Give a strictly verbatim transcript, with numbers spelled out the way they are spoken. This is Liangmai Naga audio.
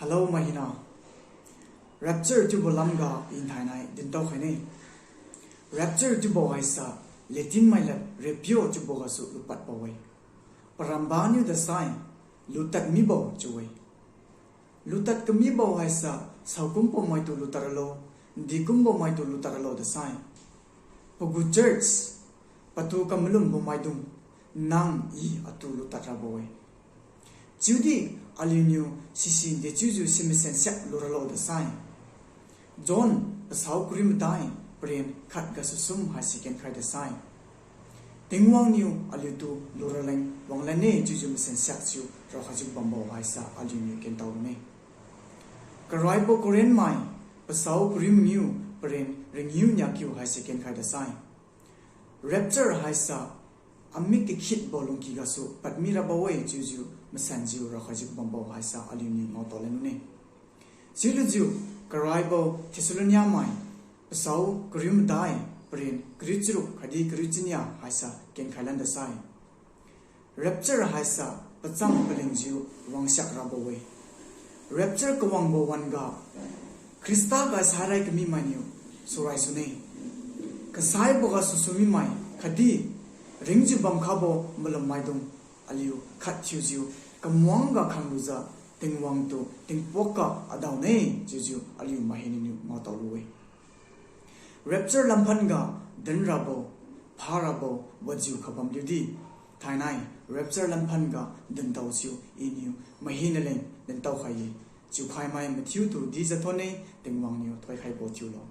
Hello maihina. Rapture chiubo lamga I thainai dintao khaine. Rapture chiubo haisa Latin mai lad rapio chiubo gasu lupadbo-e. Paramba niu dasai, lutad mibo chiu-e. Lutad kamibo haisa saokumbo maitu lutad ralo, ndikumbo maitu lutad ralo dasai, pagu church, patu kamalumbo maidung, nang I atu lutad rabo-e. Chiudi aliuniu sisi dechiujiu simasen siak luralo dasai, John pasao kariu madai paren khat gasu sum haise kenkhai dasai, Tingwang niu aliutu luraleng wanglan-e chiujiu masen siakjiu raokhaijiu bambo haisa aliuniu kentao lune. Karaibo Corinth mai pasao kariu mangiu paren ringiu niakiu haise kenkhai dasai, rapture haisa amik kakhitbo lungki gasu padmi rabo-e chiujiu masanjiu raokhaijiu bambo haisa aliuniu ngaotao lanlune. Silujiu karaibo Thessalonica mai pasao kariu madai paren kariu charuk khatdi kariu chinia haisa kenkhai lan dasai, rapture haisa pacham palingjiu wangsiak rabo-e. Rapture kawangbo wan-ga Khrista ga sairai kami mainiu surai sune. Kasaibo gasu sumi mai khatdi ringjiu bamkhabo malum maidung aliu khat thiujiu kamuangga khanglujiu Tingwang tu tingpuakga adaone chiujiu aliu mahinaniu ngaotao lu-e. Rapture lamphan ga dinrabo, pharabo wajiu khabam liudi, thainai rapture lamphan ga dintaojiu Iniu mahinaleng dintao khai-e. Chiukhaimai mathiutu dijiu thonne, Tingwang niu thoikhaibo thiulo.